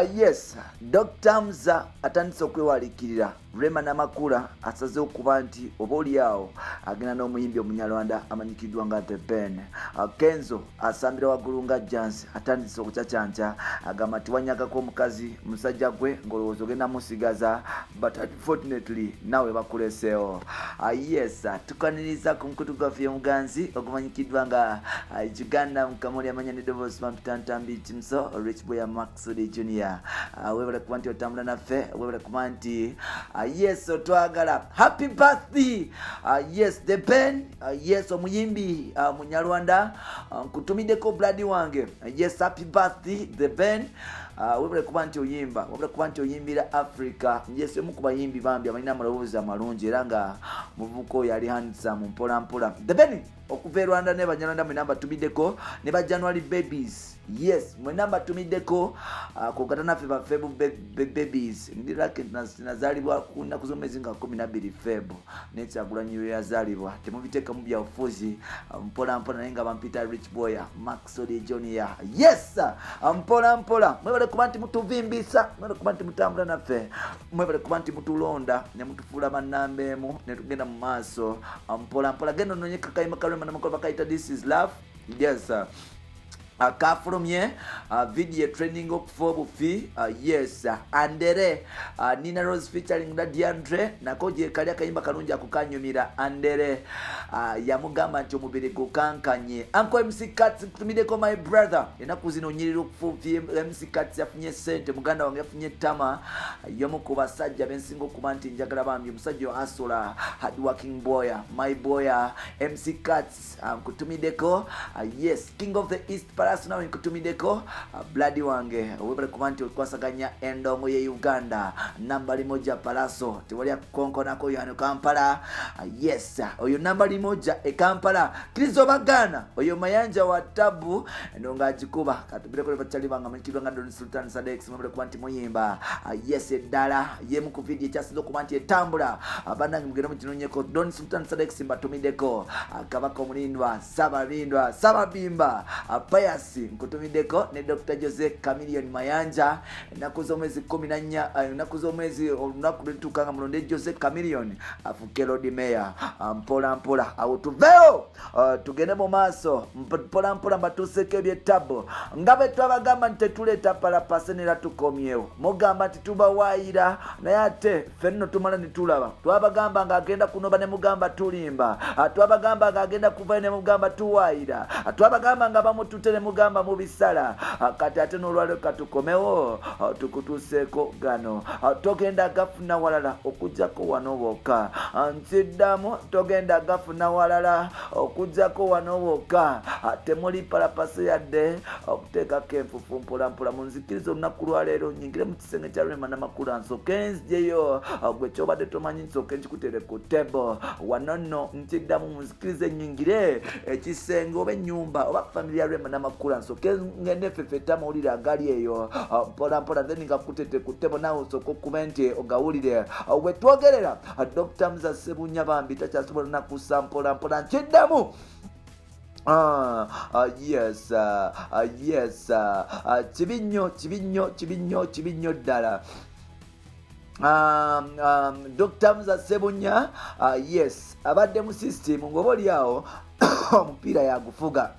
Yes, Dr. Mza atandise okwewalikirira. Rema Namakula asazeewo okuba nti oba oli awo agenda n'omuyimbi omunyarwanda amanyikiddwa nga The Ben. Kenzo asambira waggulu nga Jansi atandise okucacanca, agamba nti wanyagako omukazi musajja gwe ng'olowooza ogenda musigaza, but unfortunately nawe bakuleseewo. Yes, tukaniriza ku mukutu gwaffe omuganzi ogumanyikiddwa nga Uganda Mukamuli, amanya n'eddoboozi bampita Ntambi Kimso Rich Boy Maksudi Junior. Webale kuba nti otambula naffe, webale kuba nti yes otwagala. Happy birthday, yes The Ben, yes omuyimbi munyarwanda, nkutumiddeko blood wange. Yes, happy birthday The Ben. Webale kuba nti oyimba, webale kuba nti oyimbira Africa. Yes, omu ku bayimbi bambi abalina amaloboozi amalungi era nga muvubuka oyo ali handsome mpola mpola. The Ben okuva e Rwanda ne Banyarwanda mwena mbatumiddeko, ne ba January babies, yes mwena mbatumiddeko, kogata naffe ba Feb babies. Ndi lucky nazaalibwa ku nnaku z'omwezi nga 12 Feb, nekyagulanyi we yazaalibwa. Temubiteekamu byabufuzi, mpola mpola, naye nga bampita Rich Boy Maxod Junior. Yes, mpola mpola, mwebale kuba nti mutuvimbisa, mwebale kuba nti mutambula naffe, mwebale kuba nti mutulonda ne mutufuula bannamba emu ne tugenda mu maaso mpola mpola. Genda ononye kakayimba ka Rema Namakula bakayita This Is Love. Yes, kafulumye video trending okufa obufi. Yes, Andere, Nina Rose featuring Daddy Andre, nako gyekali akayimba kalungi ako kanyumira. Andere yamugamba nti omubiri gukankanye. Uncle MC Kats, nkutumiddeko my brother, ennaku zino onyirira okufa obufi. MC Kats yafunye sente, muganda wange yafunye ettama, y'omu ku basajja bensinga okuba nti njagala bambi, omusajja asula, hard working boy, my boy MC Kats, nkutumiddeko. Yes, King of the East Palace, nawe nkutumiddeko, blood wange, webale kuba nti okwasaganya endongo ye Uganda. Namba limoja Palaso, tewali akukonkonako yano Kampala. Yes, oyo namba limoja e Kampala, kiriza obagaana oyo Mayanja wa tabu endongo agikuba. Katubireko bakyali banga amanyikiddwa nga Don Sultan Sadex, mwebale kuba nti muyimba. Yes, eddala yemu ku video ekyasinze okuba nti etambula, bannange mugende mukinonyeko. Don Sultan Sadex mbatumiddeko. Kabaka omulindwa Sababindwa Sababimba Payasi nkutumiddeko, ne Dr Jose Chameleon Mayanja. Ennaku z'omwezi 14, ennaku z'omwezi olunaku lwetuuka nga mulonde Jose Chameleon afuke Lord Mayor. Mpola mpola awo tuveewo, tugende mu maaso mpola mpola, mbatuuseeko ebyettabbo nga bwe twabagamba nti tetuleeta palapase nera tukomyewo. Mugamba nti tubawaayira, naye ate ffe nno tumala ne tulaba. Twabagamba ng'agenda kunoba ne mugamba tulimba, twabagamba ng'agenda kuvayo ne mugamba tuwaayira, twabagamba nga bamutute ne mugamba mubisala. Kati ate n'olwaliro katukomewo tukutuuseeko gano, togenda gafuna walala okuggyako wano wokka. Nkiddamu, togenda gafuna walala okuggyako wano wokka. Temuli palapase yadde okuteekako enfufu. Mpolampola munzikiriza olunaku lwaleero nyingire mu kisenge kya Rema Namakula, nsooke nzijeyo gwe kyobadde tomanyi, nsooke nkikutere ku table wano. Nno nkiddamu, munzikirize nyingire ekisenge oba ennyumba oba family ya Rema Namakula, nsooke ngende fefeta amawulire agali eyo mpola mpola, then nga kutete ku table naawe osooke okube nti ogawulire. Wetwogerera Dr Muza Sebunya bambi takyasobola nakusa. Mpola mpola, nkiddamu. Yes, yes, kibi nnyo, kibi nnyo, kibi nnyo, kibi nnyo ddala. Dr Muza Sebunya, yes, abadde mu system ng'oba oli awo omupiira yagufuga.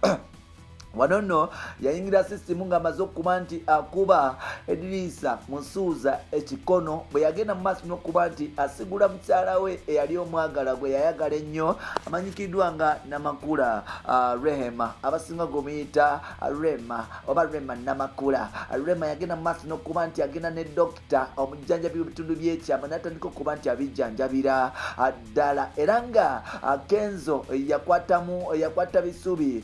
Wano nno yayingira sisitimu ng'amaze okuba nti akuba Ediriisa Musuuza ekikono, bwe yagenda mu maaso n'okuba nti asigula mukyala we eyali omwagala gwe yayagala ennyo amanyikiddwa nga Namakula Rehema, abasinga gomuyita Rema oba Rema Namakula. Rema yagenda mu maaso n'okuba nti agenda ne dokita omujjanjabi w'ebitundu by'ekyama n'atandika okuba nti abijjanjabira ddala, era nga Kenzo yakwatamu, yakwata bisubi,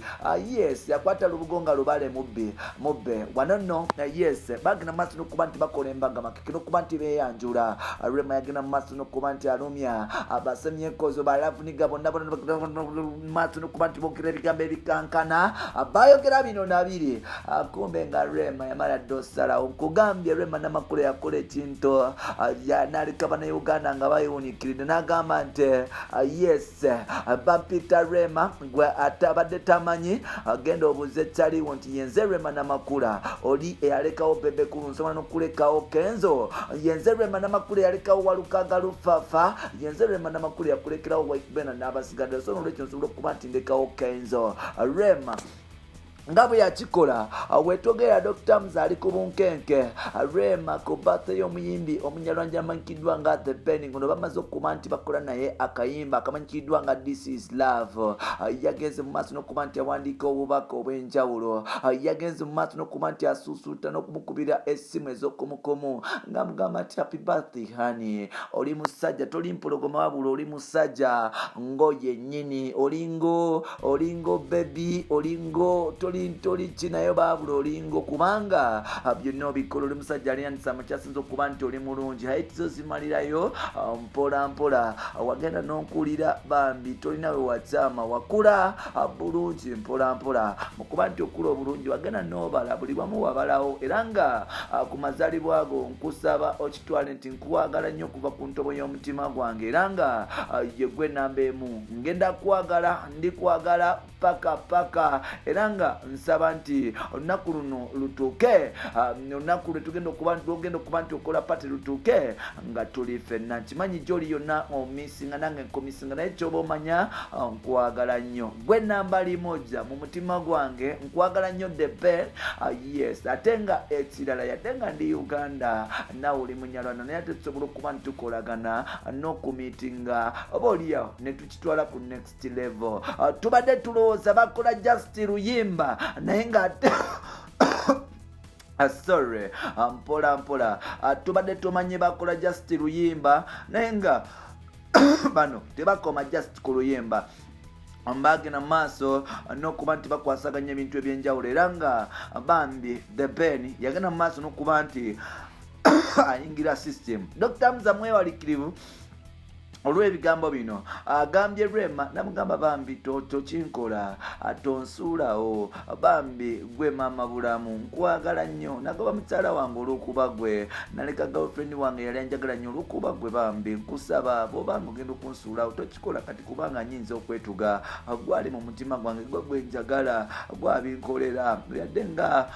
yes, yakwata lubugo nga lubale mubbi mubbe. Wano nno, yes, bagenda mu maaso n'okuba nti bakola embaga makeke n'okuba nti beeyanjula. Rema yagenda mu maaso n'okuba nti alumya abasemyekozo balavuniga bonna bonna mu maaso n'okuba nti boogera ebigambo ebikankana, bayogera bino nabiri, kumbe nga Rema yamala dda osalawo. Nkugambye, Rema Namakula yakola ekintu naleka bannayuganda nga bayewunikiridde, n'agamba nti yes, bampita Rema, gwe atabadde tamanyi genda obuuze. weebuuza etaliwo nti yenze Rema Namakula oli eyalekawo Bebe Cool, nsobola n'okulekawo Kenzo. Yenze Rema Namakula eyalekawo Walukaga Lufafa, yenze Rema Namakula yakulekerawo White Bena n'abasigadde. So nolwekyo nsobola okuba nti ndekawo Kenzo. Rema nga bwe yakikola wetwogerera Dr Muza ali ku bunkenke. Rema ku birthday y'omuyimbi omunyarwanda amanyikiddwa nga The Ben, ngono bamaze okuba nti bakola naye akayimba akamanyikiddwa nga This Is Love, yagenze mu maaso n'okuba nti awandiika obubaka obw'enjawulo. Yagenze mu maaso n'okuba nti asuusuuta n'okumukubira essimu ez'okumukumu ng'amugamba nti, "Happy birthday honey, oli musajja, toli mpologoma wabula oli musajja ngo yennyini, olingo olingo baby, olingo toli ki naye baabula olingo kubanga byonna obikola, oli musajja aliyandisa mukyasinza okuba nti oli mulungi, height zo zimalirayo mpola mpola, wagenda n'onkulira bambi, tolina we wakyama, wakula bulungi mpola mpola, mukuba nti okula obulungi wagenda n'obala buli wamu wabalawo. Era nga ku mazaalibwa go nkusaba okitwale nti nkuwagala nnyo okuva ku ntobo y'omutima gwange, era nga ye gwe namba emu, ngenda kwagala, ndi kwagala paka paka. Era nga nsaba nti olunaku luno lutuuke, olunaku lwe tugenda okuba lwogenda okuba nti okola party lutuuke nga tuli ffenna. Nkimanyi gyoli yonna omisinga, nange nkumisinga, naye kyoba omanya nkwagala nnyo, gwe namba limoja mu mutima gwange, nkwagala nnyo The Ben. Yes, ate nga ekirala, yadde nga ndi Uganda naawe oli Munyarwanda, naye ate tusobola okuba nti tukolagana n'okumiitinga oba oliawo ne tukitwala ku next level. Tubadde tulowooza bakola just luyimba, naye nga ate sorry, mpola mpola, tubadde tumanyi bakola just luyimba, naye nga bano tebakoma just ku luyimba, bagenda mu maaso n'okuba nti bakwasaganya ebintu ebyenjawulo. Era nga bambi The Ben yagenda mu maaso n'okuba nti ayingira system. Dr Muza mwewalikirivu olw'ebigambo bino agambye Rema, namugamba, "Bambi tokinkola, tonsuulawo bambi, gwe maama bulamu, nkwagala nnyo, nagoba mukyala wange olw'okuba gwe, naleka girlfriend wange yali anjagala nnyo olw'okuba gwe, bambi nkusaba bw'obanga ogenda okunsuulawo tokikola kati, kubanga nyinza okwetuga, gwali mu mutima gwange, gwe gwe njagala, gwabinkolera, yadde nga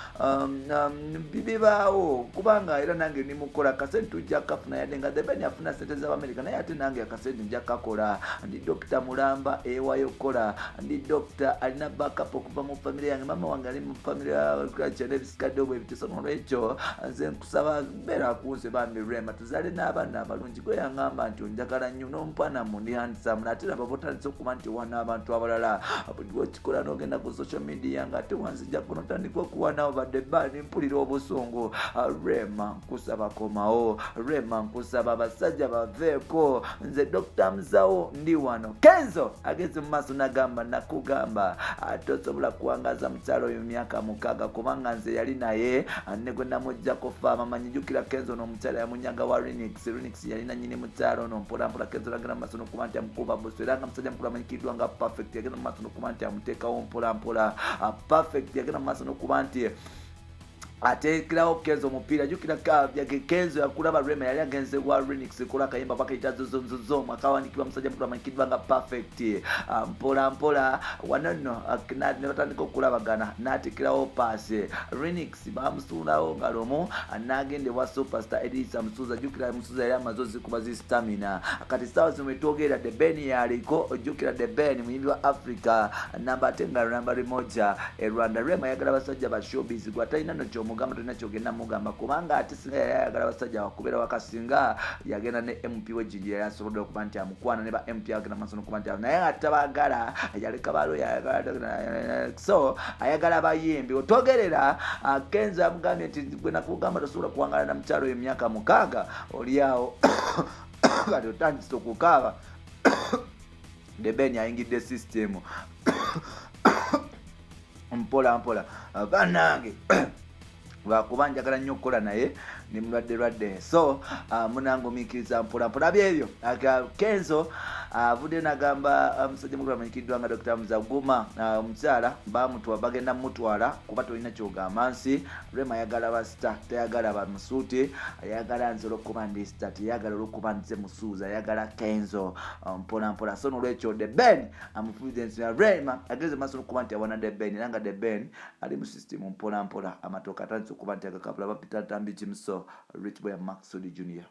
bibaawo, kubanga era nange ndimukola akasente tujja kafuna, yadde nga The Ben afuna sente z'Abamerika, naye ate nange akasente nja kakola, ndi dokita mulamba ewayo okukola, ndi dokita alina backup okuva mu famire yange, mama wange ali mu famire n'ebisigadde obwo ebiteso. Nolwekyo nze nkusaba beera kunze bambi Rema, tuzaale n'abaana abalungi, gwe yaŋŋamba nti onjagala nnyo n'ompanamu, ndi handsome, nate naba botandise okuba nti owana abantu abalala, buli lwokikola n'ogenda ku social media nga ate wanzijjako notandika okuwanawo badde bani, mpulira obusungu. Rema nkusaba komawo, Rema nkusaba abasajja baveeko, nze Dr Muzawo ndi wano." Kenzo ageze mu maaso nagamba, "Nakugamba tosobola kuwangaza mukyalo oyo myaka 6, kubanga nze yali naye ne gwe namugjako faama manyi." Jjukira Kenzo n'omukyala yamunyaga wa Renix. Renix yalina nyini mukyalo ono. Mpolampola Kenzo nagenda mu maaso n'okuba nti amukuba buso, era nga musajja mukulu amanyikiddwa nga Perfect yagenda mu maaso n'okuba nti amuteekawo mpolampola. Perfect yagenda mu maaso n'okuba nti ateekerawo Kenzo omupiira. Jjukira Kenzo yakulaba Rema yali agenze wa Renix kola akayimba bakayita Zozozozom, akawandikibwa musajja mukulu amanyikiddwa nga Perfect. Mpola mpola wano nno ne batandika okulabagana, n'ateekerawo paasi Renix, bamusuulawo nga lumu n'agenda ewa Superstar Edisa Musuuza. Jjukira Musuuza yali amaze ozikuba zi stamina. Kati saawa zino wetwogerera The Ben yaliko. Jjukira The Ben muyimbi wa Africa namba, ate nga namba limoja e Rwanda. Rema ayagala basajja ba showbiz, gwe atalina no kyomugamba, tolina kyogenda mugamba, kubanga ate singa yali ayagala basajja wakubeera waka, singa yagenda ne MP wejinji, yali asobodde okuba nti amukwana ne ba MP, agenda maaso nokuba nti naye atabagala, yaleka balo, so ayagala bayimbi. Otwogerera Kenzo amugambye nti, "Gwe nakugamba tosobola kuwangala na mukyalo oyo emyaka 6, oliawo kati otandise okukaaba." The Ben ayingidde system mpola mpola. Bannange, lwakuba njagala nnyo okukola naye ni mulwadde lwadde, so munangumiikiriza mpola mpola byebyo. Kenzo Avuddeyo nagamba omusajja mukulu amanyikiddwa nga Dr Muzaguma, omukyala bamutwa bagenda mutwala kuba tolina kyogamba nsi. Rema ayagala basita, tayagala bamusuuti, ayagala nze olwokuba ndi sita, teyagala olwokuba nze musuuzi, ayagala Kenzo mpola mpola. So nolwekyo The Ben amufuuza ensi ya Rema agenze maaso nokuba nti awana The Ben, era nga The Ben ali mu system mpola mpola, amatooka atandise okuba nti agakabula. Bapita Ntambi Jimso, Rich Boy Maxud Junior.